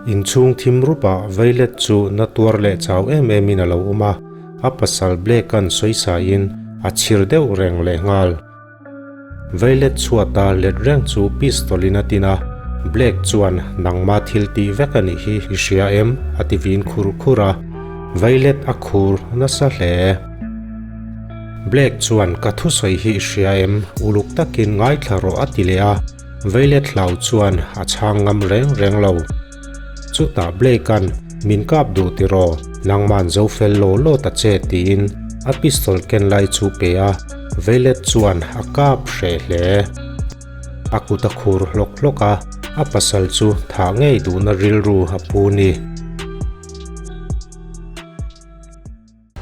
Inchhung thim rupah Violet chu na tuar leh chau em em in a lo awm a, a pasal Blake-a'n sawisain a chhir deuh reng lehnghal. Violet chhuata let reng chu pistol in a tin a, Blake chuan nangma thil tih vek a nih hi i hria em? a ti vin khur khur a, Violet a khur nasa hle. Blake chuan ka thusawi hi i hria em? Uluk takin ngaithla rawh a ti leh a, Violet hlau chuan a chhang ngam reng reng lo. Chutah Blake-a'n min kap duh tiraw, nangma'n zo fel law law ta che tiin a pistol ken lai chu pe a, Violet chuan a kap hreh hle. A kut a khur hlawk hlawk a, a pasal chu thah ngei duhna rilru a pu ni.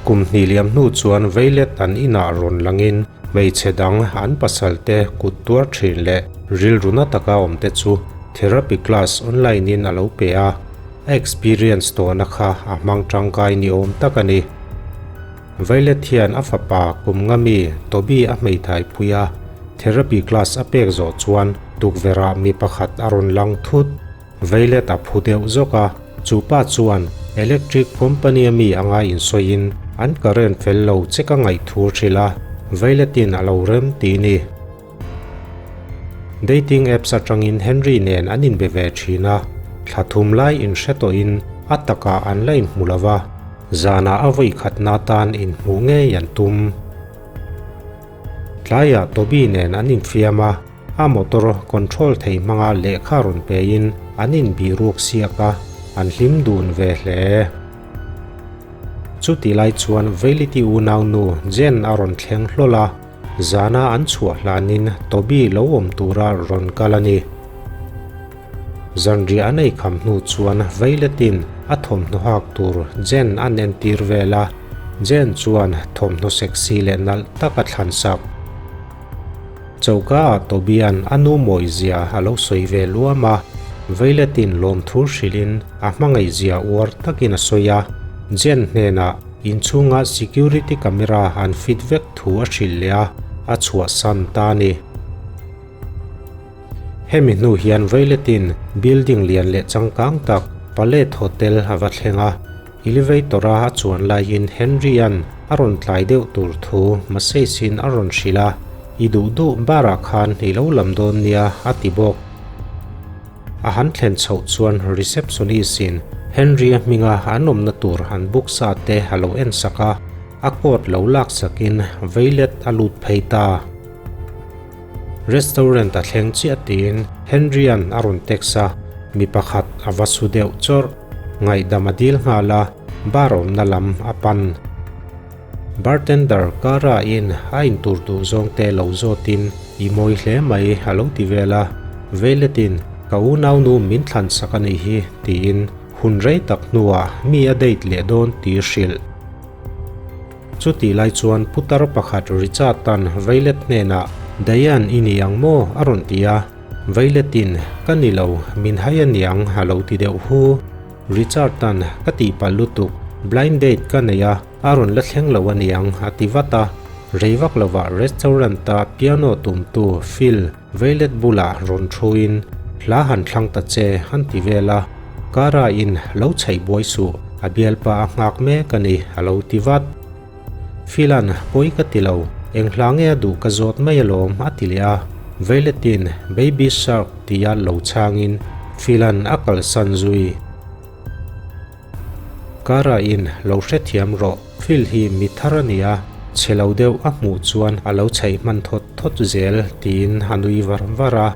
Kum hnih liam hnu chuan Violet an inah rawn langin hmeichhe dang an pasalte kut tuar thin leh rilru na taka awmte chu therapy class online in a lo pe a, a experience tawhna kha a hmang tangkai ni awm tak a ni. Violet hian a fapa kum nga mi Toby a hmeithai pui a, therapy class a pek zawh chuan tukverhah mi pakhat a rawn lang thut. Violet a phu deuh zawk a, chu pa chuan electric company a mi anga insawiin an current fel lo che ka ngaih thu hrilh a, Violet-in a lo rem ti ni. Dating apps atangin Henry nen an inbe ve thin a, thla thum lai inhre tawhin a takah an la inhmu lo va, zanah a vawi khatna tan inhmuh ngei an tum. Tlaiah Toby nen an infiam a. A motor control thei hmanga lehkha rawn pein an inbih ruak siak a, an hlim dun ve hle. Chutih lai chuan Veiliti unaunu Jen a rawn thleng hlawl a, zana an chhuah hlanin Toby lo awm tura rawn kal a ni. Zanriah an ei kham hnu chuan Veiletin a thawmhnaw hak tur Jen an entir vel a, Jen chuan thawmhnaw sexy leh nalh tak a thlan sak. Choka ah Tobian a nu mawizia a lo sawi ve luam a, Violet-in lawmthu hrilhin a hmangaihzia uar takin a sawi a, Jen hnenah inchhunga security camera an fit vek thu a hrilh leh a, a chhuahsan ta a ni. Hemi hnu hian Violet-in building lian leh changkang tak Palette Hotel a va thleng a, Elevator-a a chuan laiin Henry-a'n a rawn tlai deuh tur thu message-in a rawn hrilh a, I duh duh bar-ah khan i lo lam dawn nia a ti bawk. A han thlen chhoh chuan receptionist-in Henry-a hminga an awmna tur an book sa te a lo en sak a, a coat lo lak sakin veilet a lut phei ta. Restaurant a thleng chiah tiin Henry-a'n a rawn text a, mi pakhat a va su deuh chawrh. Ngaihdam a dil nghal a, bar awmna lam a pan. Bartender Kara-in a intur duh zawng te lo zawtin i mawi hle mai a lo ti vel a, Violet-in ka unaunu min thlan sak a nih hi tiin hun rei tak hnuah mi a date leh dawn tih hrilh. Chutih lai chuan putar pakhat Richard-a'n Violet hnenah, Diane i ni ang maw? a rawn ti a. Violet-in, Ka ni lo, min hai a niang a lo ti deuh hu. Richard-a'n, Ka tihpalh lutuk, blind date ka nei a, a rawn la thleng lo a niang a ti vat a. Rei vak lovah restaurant-a piano tumtu Phil, Violet bulah rawn thuin, Hla han thlang ta che, han ti vel a. Kara-in lo chhaih buai suh, a bialpa a nghak mek a ni, a lo ti vat. Philan, Pawi ka ti lo, eng hla nge a duh ka zawt mai alawm, a ti leh a. Violet-in, Baby Shark tia lo chhangin Philan a kalsan zui. Kara-in lo hrethiam rawh, Phil hi mi thar a nia, chhe lo deuh a hmuh chuan a lo chhaih hman thawt thawt zel tiin a nui var var a.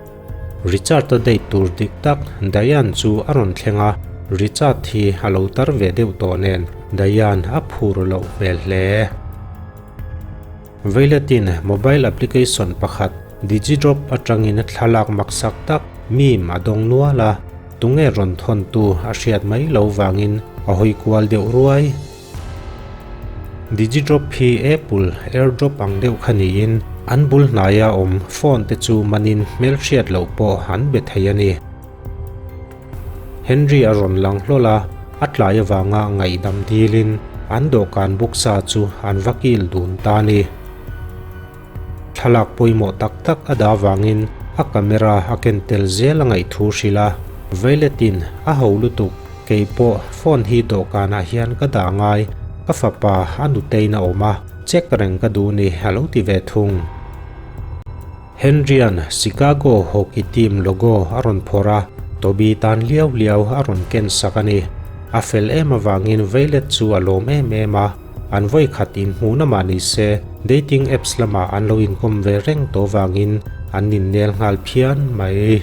Richard-a date tur dik tak Diane chu a rawn thleng a, Richard hi a lo tar ve deuh tawh nen Diane a phur loh hmel hle. Violet-in mobile application pakhat Digidrop atangin thlalak maksak tak meme a dawng nual a. Tunge rawn thawntu a hriat mai lo vangin a hawi kual deuh ruai. Digidrop hi Apple AirDrop ang deuh kha niin an bul hnaia awm phone te chu manin hmelhriat loh pawh an be thei a ni. Henry a rawn lang hlawl a, a tlai avanga ngaihdam dilin an dawhkan buksa chu an va kil dun ta a ni. Thlalak pawimawh tak tak a dah vangin A camera a ken tel zel a ngaih thu hrilh a, Violet-in a ho lutuk, kei pawh phone hi dawhkanah hian ka dah ngai, ka fapa a nuteiin a awm a, check reng ka duh ni a lo ti ve thung. Henry-a'n Chicago hockey team logo a rawn phawrh a, Toby tan liau liau a rawn ken sak a ni. A fel em avangin Violet chu a lawm em em a. An vawikhat inhmuhna mah ni se, dating apps lamah an lo inkawm ve reng tawh vangin an innel nghal phian mai.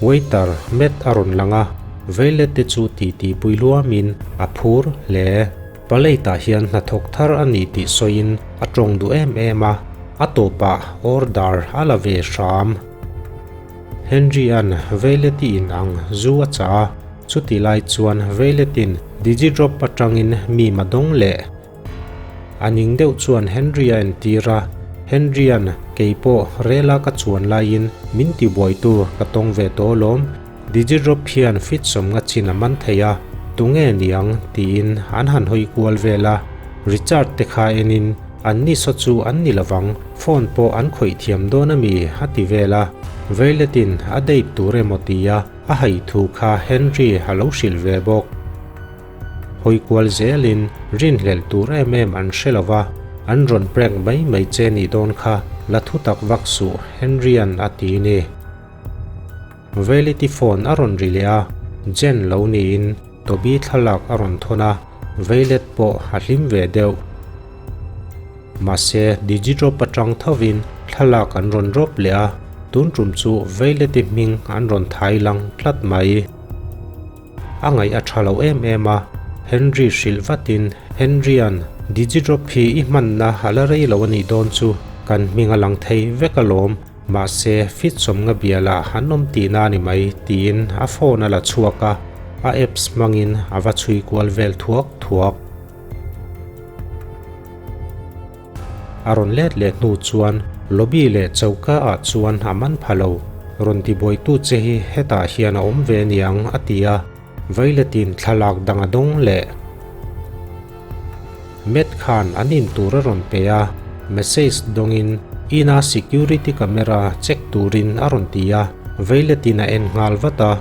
Waiter, Matt a rawn lang a, Violet te chu titi pui luamin a phur hle. Palate ah hian hnathawk thar a ni tih sawiin a tawng duh em em a, a tawpah order a la ve hram. Henry-a'n Violet-i in ang zu a chah a, Chuti lai chuan Violet-in Digidrop atangin mi ma dawng leh. A ning deuh chuan Henry a entir a, Henry-a'n kei pawh rela ka chuan laiin min tibuaitu ka tawng ve tawh alawm, Digidrop hian fit sawmnga chin a man thei a, tunge niang tiin an han hawi kual vel a, Richard te kha enin an ni saw chu an ni lovang, phone pawh an khawih thiam dawn ami a ti vel a, Violet-in a date tur emaw tia A haih thu kha Henry a lo hrilh ve bawk. Hawi kual zelin rinhlelh tur em em an hre lo va, an rawn prank mai mai che nih dawn kha la thu tak vak suh Henry-a'n a ti ni. Velity phone a rawn ri leh a, Jen lo niin Toby thlalak a rawn thawn a, Violet pawh a hlim ve deuh. Mahse, Digidrop atang thovin thlalak an rawn rawp leh a, tun tum chu Violet-i hming an rawn thai lang tlat mai. A ngaih a tha lo em em a, Henry hrilh vatin Henry-a'n Digidrop hi i hmanna a la rei lo a nih dawn chu, kan hming a lang thei vek alawm, mahse fit sawmnga bialah an awm tihna a ni mai tiin a phone a la chhuak a, a apps hmangin a va chhui kual vel thuak thuak. A rawn let leh hnu chuan lobby leh choka ah chuan a man pha lo. Rawn tibuaitu che hi hetah hian a awm ve niang a ti a, Violet-in thlalak dang a dawng leh. Matt khan an in tur a rawn pe a, message dawngin ina security camera check turin a rawn ti a, Violet-in a en nghal vat a,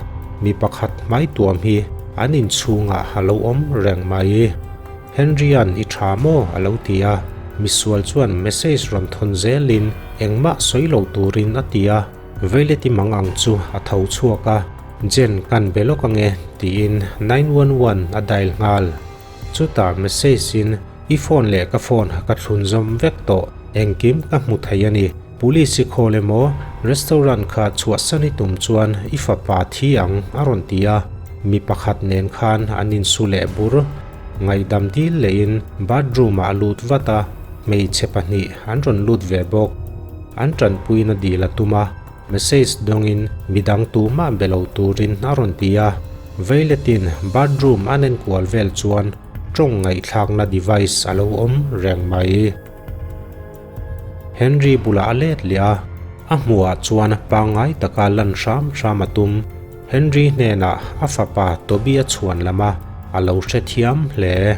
mi pakhat hmai tuam hi an inchhungah a lo awm reng mai. Henry-a'n i tha maw? a lo ti a, misual chuan message rawn thawn zelin engmah sawi lo turin a ti a, Violet-i mang ang chu a tho chhuak a, Jen kan be lawk ange tiin 911 a dial nghal. Chutah message-in i phone leh ka phone ka thlun zawm vek tawh, engkim ka hmu thei a ni. Police i call emaw restaurant kha chhuahsan i tum chuan i fapa thi ang a rawn ti a, mi pakhat nen khan an insu leh bur. Ngaihdam dil lehin bathroom ah a lut vat a, hmeichhe pahnih an rawn lut ve bawk. An tanpuina dil a tum a, message dawngin midang tumah be lo turin a rawn ti a. Violet-in bathroom an enkual vel chuan tawng ngaihthlakna device a lo awm reng mai. Henry bulah a let leh a, a hmuhah chuan pangngai taka lan hram hram a tum. Henry hnenah a fapa Toby a chhuan lam a, a lo hrethiam hle.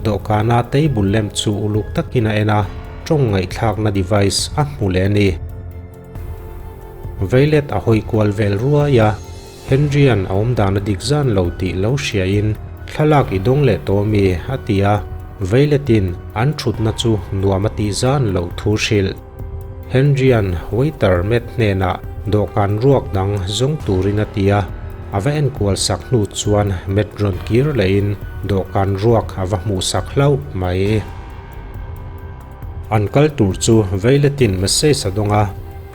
Dawhkana table lamp chu uluk takin a en a, tawng ngaihthlakna device a hmu leh a ni. Violet a hawi kual vel ruai a, Henry-a'n a awm dan a dik zan lo tih lo hriain thlalak i dawng leh tawh mi a ti a, Violet-in an thutna chu nuam a tih zan loh thu hrilh. Henry-a'n waiter Matt hnenah dawhkan ruak dang zawng turin a ti a, a va enkual sak hnu chuan Matt rawn kir lehin dawhkan ruak a va hmuhsak hlauh mai. An kal tur chu Violet-in message a dawng a,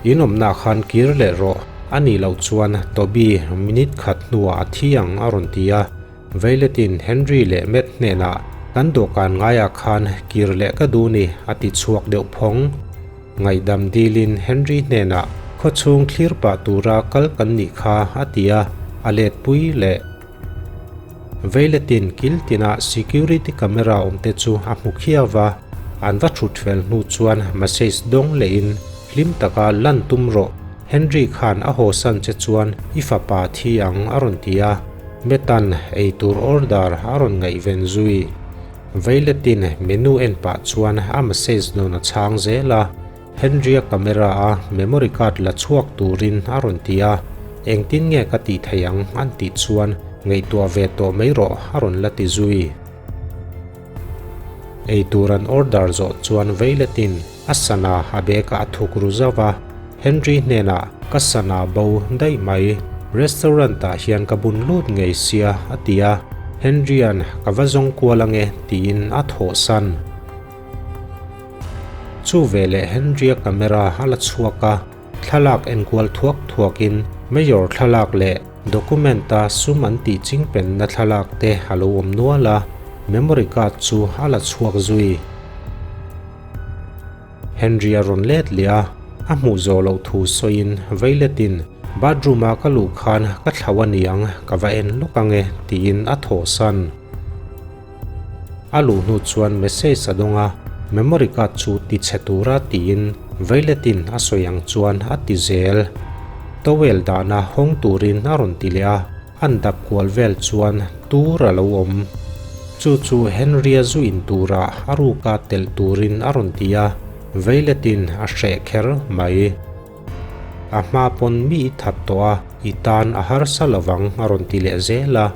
In awmnaah khan kir leh rawh, a nih loh chuan Toby minute khat hnuah a thi ang a rawn ti a. Violet-in Henry leh Matt hnenah kan dawhkan ngaiah khan kir leh ka duh ni a ti chhuak deuh phawng. Ngaihdam dilin Henry hnenah khawchhung thlir pah tura kal kan nih kha a ti a, a letpui leh. Veiletin kil tinah security camera awm te chu a hmu khiau va, an va thut fel hnu chuan message dawng lehin hlim taka lan tum rawh, Henry khan a haw san che chuan i fapa thi ang a rawn ti a, Metan eitur order a rawn ngaihven zui. Veiletin menu en pah chuan a message dawn a chhang zel a. Henry-a camera-a memory card la chhuak turin a rawn ti a, engtin nge ka tih theih ang an tih chuan ngaihtuah ve tawh mai rawh a rawn la ti zui. Eitur an order zawh chuan veiletin a sana a bag-ah a thuk ru zauh a, Henry hnenah ka sana bo daih mai, restaurant-ah hian ka bun lut ngei sia a ti a, Henry-a'n ka va zawng kual ange tiin a thawhsan. Chu veleh Henry-a camera a la chhuak a, thlalak enkual thuak thuakin Mayor thlalak leh document-a sum an tih chingpenna thlalak te a lo awm nual a, memory card chu a la chhuak zui. Henry-a rawn let leh a, a hmuh zawh loh thu sawiin veiletin bathroom-a ka luh khan ka thlau a niang ka va en lawk ange tiin a thawhsan. A luh hnu chuan message a dawng a, memory card chu ti chhe tura tiin veiletin a sawi ang chuan a ti zel. Towel dahna hawng turin a rawn ti leh a, an dap kual vel chuan tur a lo awm. Chu chu Henry-a zu in tura a ruka telh turin a rawn ti a, veiletin a hreh kher mai. A hma pawn mi i that tawh a, i tan a harsa lovang a rawn ti leh zel a.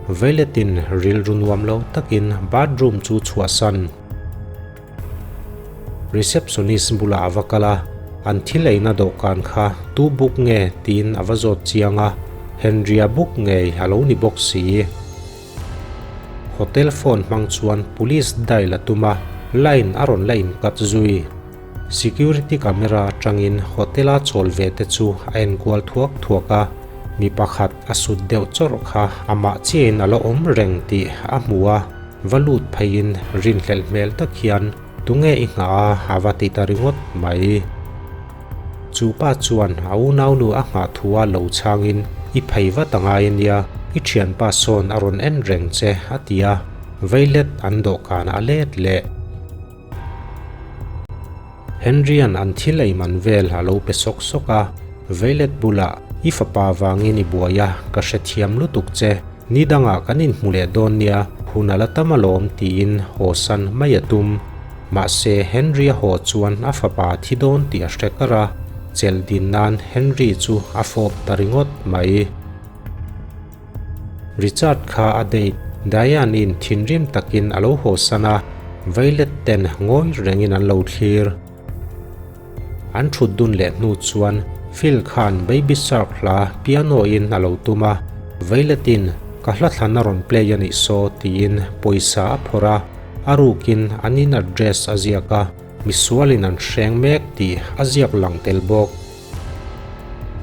Violet-in rilru nuam lo takin bathroom chu chhuahsan. Receptionist bulah a va kal a, an thil eina dawhkan kha tu book nge tiin a va zawt chiang a, Henry-a book ngei a lo ni bawk si. Hotel phone hmang chuan police dial a tum a, line a rawn la incut zui. Security camera atangin hotel-a chawl ve te chu a enkual thuak thuak a, mi pakhat a sut deuh chawrh kha amah chiahin a la awm reng tih a hmu a, va lut pheiin rinhlelh hmel tak hian tunge i nghah a a va ti ta ringawt mai. Chu pa chuan a unaunu a nghah thu a lo chhangin i phei vat a ngai a nia, i thianpa sawn a rawn en reng che a ti a, veilet an dawhkanah a let leh. Henry-a'n an thil ei man vel a lo pe sawk sawk a, Violet bulah i fapa vangin i buai a, ka hrethiam lutuk che, ni dangah kan inhmu leh dawn nia, hun a la tam alawm tiin haw san mai a tum. Mahse Henry-a haw chuan a fapa a thi dawn tih a hre kar a, chelh din nan Henry chu a fawp ta ringawt mai. Richard kha a date Diane-i'n thinrim takin a lo hawsan a, Violet ten ngawi rengin an lo thlir. An thut dun leh hnu chuan Phil khan Baby Shark hla piano-in a lo tum a, Violet-in ka hla thlan a rawn play a nih saw tiin pawisa a phawrh a, a rukin an in address a ziak a, misualin an hreng mek tih a ziak lang tel bawk.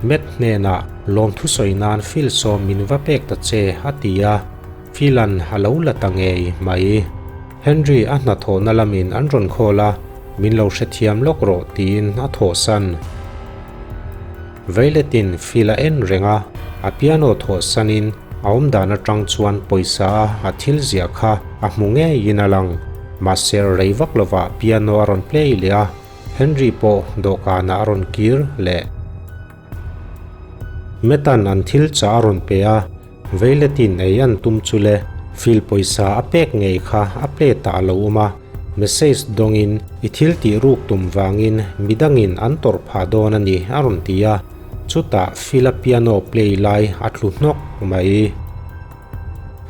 Matt hnenah lawmthu sawi nan Phil sawm min va pek ta che a ti a, Phil-a'n a lo la ta ngei mai. Henry a hnathawhna lamin an rawn call a, min lo hrethiam lawk rawh tiin a thawhsan. Violet-in Phil a en reng a, a piano thawhsanin a awmdan atang chuan pawisa a a thil ziah kha a hmu ngeiin a lang. Mahse rei vak lovah piano a rawn play leh a, Henry pawh dawhkanah a rawn kir leh. Metan an thil chah a rawn pe a, Veiletin ei an tum chu le, Phil pawisa a pek ngei kha a plate ah a lo awm a, message dawngin i thil tih ruk tum vangin midangin an tawrh phah dawn a ni a rawn ti a, chutah Phil-a piano play lai a tlu hnawk mai.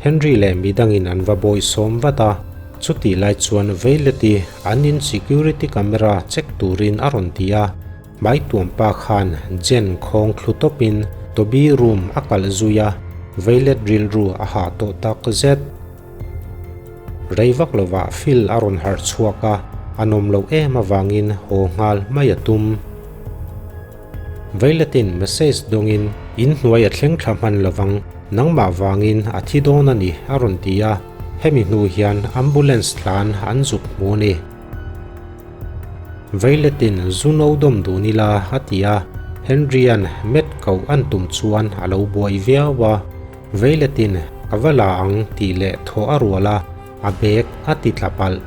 Henry leh midangin an va bawisawm vat a, chutih lai chuan Violet-i an in security camera check turin a rawn ti a, hmaituampa khan Jen khawng thlu tawpin Toby room a kalh zui a, Violet rilru a hah tawh tak zet. Rei vak lovah Phil a rawn harh chhuak a, a nawm loh em avangin haw nghal mai a tum. Violet-in message dawngin in hnuai a thleng thla hman lovang, nangmah vangin a thi dawn a ni a rawn ti a, hemi hnu hian ambulance tlan an zuk hmu a ni. Violet-in zu no dawm dun ila a ti a, Henry-a'n met koh an tum chuan a lo buai viau a, Violet-in ka va la ang tih leh thawh a rual a, a bag a ti tla palh.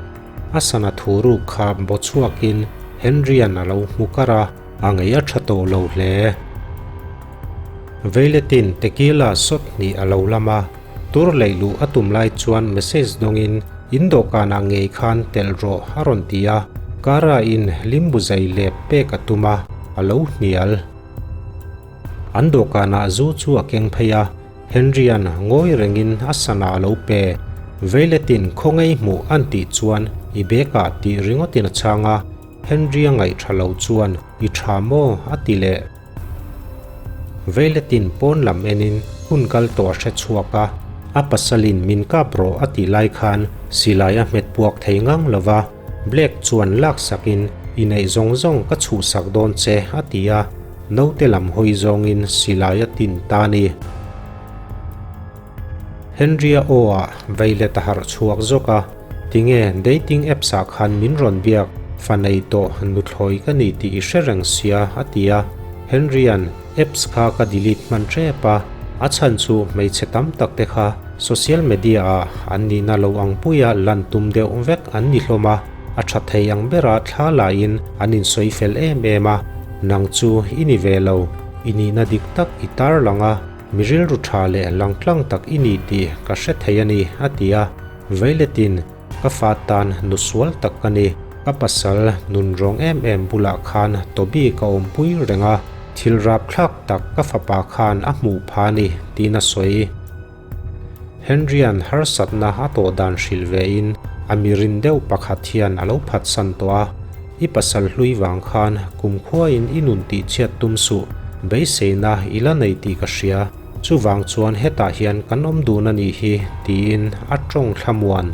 A sana thu ruk kha baw chhuakin Henry-a'n a lo hmu kar a, a ngei a tha tawh lo hle. Veiletin tequila sawt hnih a lo lam a, tur leih luh a tum lai chuan message dawngin in dawhkanah ngei khan telh rawh a rawn ti a, Kara-in limbu zai lep pek a tum a, a lo hnial. An dawhkanah zu chu a keng phei a, Henry-a'n ngawi rengin a sana a lo pe. Veiletin khawngei hmuh an tih chuan i bag-ah tih ringawtin a chhang a, Henry-a ngaih tha lo chuan i tha maw a ti leh. Veiletin pawn lam enin hun kal tawh a hre chhuak a, a pasalin min kap rawh a tih lai khan silai a hmet puak thei ngang lo va, Black chuan laksakin i neih zawng zawng ka chhuhsak dawn che a ti a, naute lam hawi zawngin silai a tin ta a ni. Henry-a aw ah Violet a harh chhuak zawk a, Tinge dating apps ah khan min rawn biak, fa nei tawh nuthlawi ka ni tih i hre reng sia a ti a, Henry-a'n apps kha ka delete hman tep a, a chhan chu hmeichhe tam tak te kha social media ah an nihna lo ang puia lan tum deuh vek an ni hlawm a, a tha thei ang bera thla laiin an insawi fel em em a, nang chu i ni ve lo, i nihna dik tak i tarlang a. Mi rilru tha leh langtlang tak i ni tih ka hre thei a ni, a ti a. Veiletin, Ka fa tan nu sual tak ka ni. Ka pasal nun rawng em em bulah khan Toby ka awmpui reng a, thil rapthlak tak ka fapa khan a hmuh pha a ni, tiin a sawi. Henry-a'n harsatna a tawh dan hrilh vein a mirin deuh pakhat hian a lo phatsan tawh a, I pasal hlui vang khan kumkhuain i nun tihchhiat tum suh, beiseina i la nei tih ka hria, chuvang chuan hetah hian kan awm dun a nih hi, tiin a tawng thlamuan.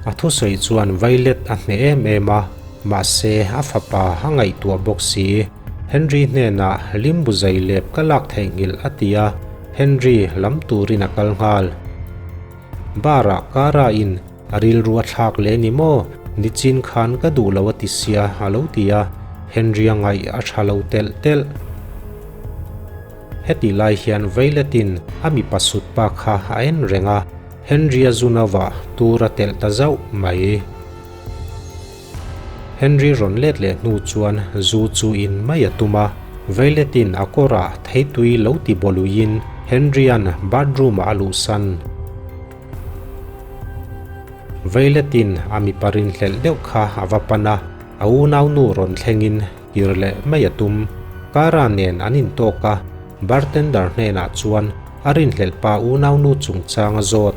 A thusawi chuan Violet a hneh em em a, mahse a fapa a ngaihtuah bawk si. Henry hnenah limbu zai lep ka lak theihnghilh a ti a, Henry lam turin a kal nghal. Bar ah Kara in a rilru a thlak leh ni maw? Nichin khan ka duh lo a ti sia a lo ti a, Henry a ngaih a tha lo telh telh. Heti lai hian Violet-in a mipa sut pa kha a en reng a, Henry-a zunava tur a telh ta zauh mai. Henry rawn let leh hnu chuan zu chu in mai a tum a, Violet-in a kawrah theitui lo ti bawluiin Henry-a'n bathroom-ah a luhsan. Violet-in a mipa rinhlelh deuh kha a va pan a, a unaunu rawn thlengin kir leh mai a tum. Cara nen an intawk a, bartender hnenah chuan a rinhlelh pa unaunu chungchang a zawt.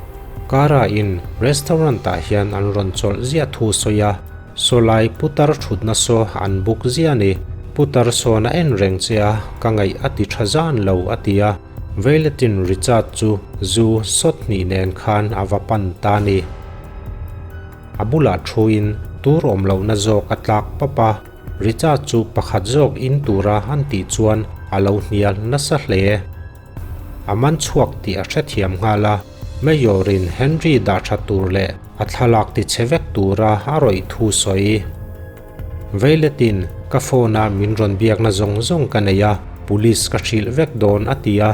Cara in restaurant ah hian an rawn chawlh ziah thu sawi a, Sawlai putar thutna saw an buk ziah a ni. Putar sawn a en reng che a, ka ngaih a ti tha zan lo a ti a. Violet-in Richard chu zu sawt hnih nen khan a va pan ta a ni. A bulah thuin tur awm lohna zawk a tlak pap a, Richard chu pakhat zawk in tura an tih chuan a lo hnial nasa hle. A man chhuak tih a hrethiam nghal a, Mayor-in Henry dah tha tur leh a thlalak tichhe vek tura a rawih thu sawi. Violet-in ka phone-a min rawn biakna zawng zawng ka nei a, police ka hrilh vek dawn a ti a,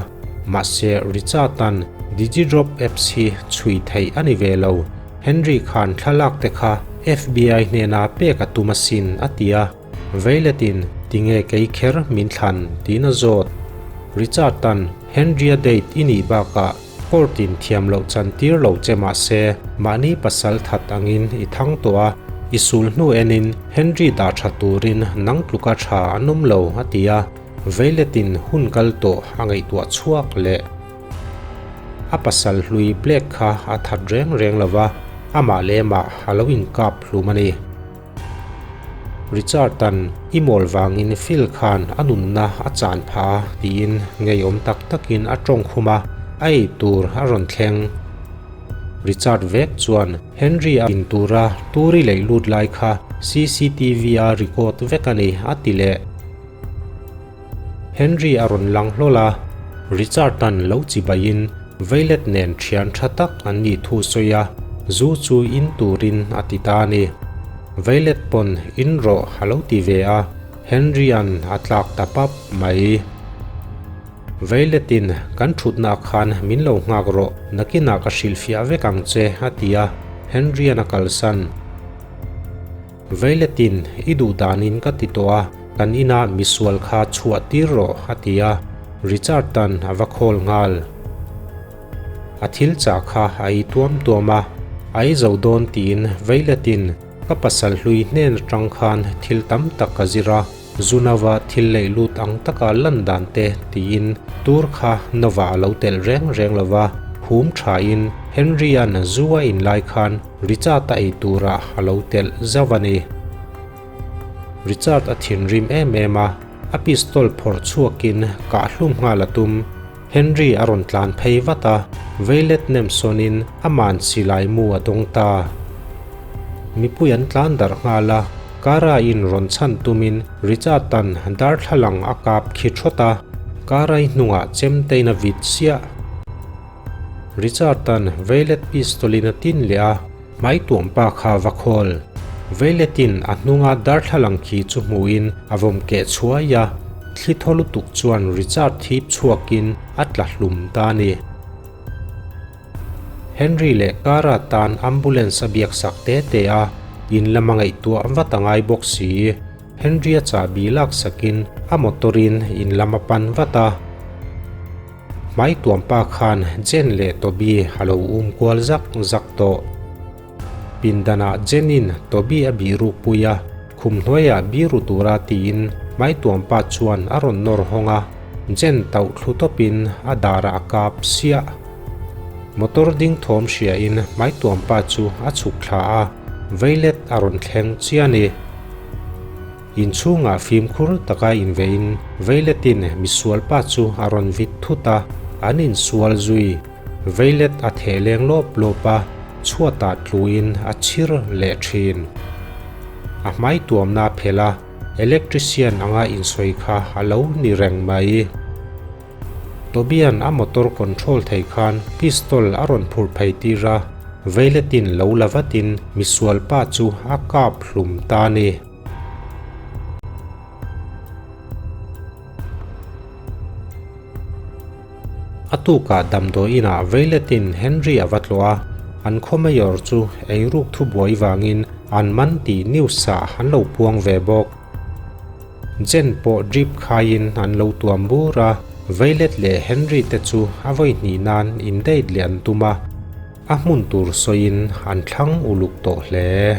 mahse Richard-a'n Digidrop apps hi chhui theih a ni ve lo, Henry khan thlalak te kha FBI hnena pek a tum asin a ti a, Violet-in tinge kei kher min thlan tiin a zawt. Richard-a'n Henry-a date i nih bakah court-in thiam loh chan tir lo che mahse mahni pasal that angin i thang tawh a, i sul hnu enin Henry dah tha turin nang tluka tha an awm lo a ti a, Violet-in hun kal tawh a ngaihtuah chhuak leh. A pasal hlui Blake kha a that reng reng lo va, amah leh amah a lo inkap hlum a ni. Richard-a'n i mawl vangin Phil khan a nunna a chan phah a tiin ngeiawm tak takin a tawng khum a, a ei tur a rawn thleng. Richard vek chuan Henry-a in tura turi lei lut lai kha CCTV-a record vek a ni a ti leh. Henry a rawn lang hlawl a, Richard-a'n lo chibaiin Violet nen thian tha tak an nih thu sawi a, zu chu in turin a ti ta a ni. Violet pawn in rawh a lo ti ve a, Henry-a'n a tlak ta pap mai. Violet-in kan thutna khan min lo nghak rawh, nakinah ka hrilhfiah vek ang che a ti a, Henry-a'n a kalsan. Violet-in i duh danin ka ti tawh a, kan inah misual kha chhuah tir rawh a ti a, Richard-a'n a va call nghal. A thil chah kha a ei tuam tuam a, a ei zo dawn tiin Violet-in. Ka pasal hlui hnen atang khan thil tam tak ka zir a, zu nova thil lei lut ang taka lan dan te tiin tur kha nova a lo telh reng reng lo va, hum thain Henry-a'n zu a in lai khan Richard-a ei turah a lo telh zauh a ni. Richard a thinrim em em a, a pistol phawrh chhuakin kah hlum nghal a tum. Henry a rawn tlan phei vat a, veilet nem sawnin aman silai mu a dawng ta. Mipui an tlan darh nghal a, Kara-in rawn chhan tumin Richard-a'n darthlalang a kap khi thawt a, Kara-i hnungah chemtein a vit siah. Richard-a'n veilet pistol-in a tin leh a, Hmaituam pa kha va khawl. Veiletin a hnunga darthlalang khi chu hmuhin a vawm keh chhuai a, thli thaw lutuk chuan Richard thip chhuakin a tla hlum ta a ni. Henry leh Cara tan ambulance a biak sak te te a, in lama ngaihtuah vat a ngai bawk si. Henry-a chahbi laksakin a motor-in in lam a pan vat a. Hmaituampa khan Jen leh Toby a lo um kual zak zak tawh. Pindanah Jen-in Toby a bih ruk pui a, khum hnuaiah biru tura tiin Hmaituampa chuan a rawn nawr hawng a, Jen tauh thlu tawpin a darah a kap siah. Motor ding thawm hriain Hmaituampa chu a chhuk thla a, veilet a rawn thleng chiah a ni. Inchhungah fimkhur taka inveiin Veiletin misualpa chu a rawn vit thut a, an insual zui. Veilet a theh leng lawp lawp a, chhuatah tluin a chhir leh thin. A hmai tuamna a phelh a, electrician anga insawi kha a lo ni reng mai. Tobian a motor control thei khan pistol a rawn phurh phei tir a, Veiletin lo la vatin misualpa chu a kap hlum ta a ni. A tukah damdawi inah Veiletin Henry a va tlawh a, an khaw mayor chu eiruk thubuai vangin an man tih news ah an lo puang ve bawk. Jen pawh drip khaiin an lo tuam bur a, Veilet leh Henry te chu a vawi hnih nan in date leh an tum a, a hmun tur sawiin an thlang uluk tawh hle.